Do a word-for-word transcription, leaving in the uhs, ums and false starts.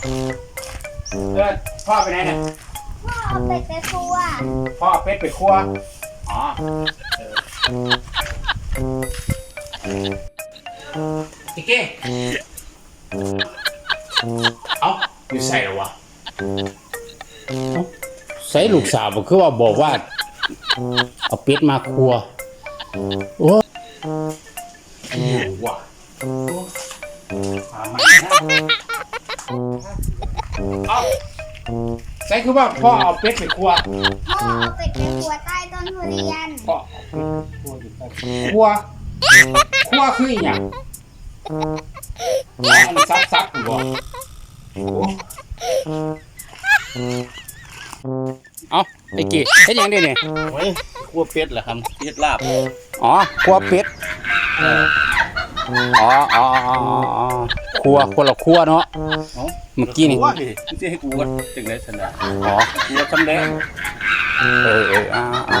เออ พ่อไปไหนเนี่ย พ่อเอาเป็ดไปครัว พ่อเอาเป็ดไปครัว อ๋อ เออ เออ เอเก้ เอ้า อยู่ใส่เหรอวะ ใส่ลูกสาวบ่คือว่าบอกว่า เอาเป็ดมาครัว โอ้ หิวว่ะ โอ้ หาใหม่นะ เอ้า ใส่คือว่าพ่อเอาเป็ดไปครัว พ่อเอาเป็ดไปครัวใต้ต้นทุเรียน พ่อเอาเป็ดไปครัวอยู่ใต้ ครัว ครัวคืออีหยัง อ๋อ อันซับซับอยู่บ่ โอ้ เอ้า ไอ้กี้ เฮ็ดหยังเด้นี่ โอ้ย ครัวเป็ดเหรอครับ เฮ็ดลาบ อ๋อ ครัวเป็ด เออ อ๋อ อ๋อ อ๋อ อ๋อ ครัว คนละครัวเนาะ เอ้า เมื่อกี้นี่ ครัวดิ มึงสิให้กูว่าจังได๋ซั่นน่ะ อ๋อ ครัวสำเร็จ เออ เออ อ่า อ่า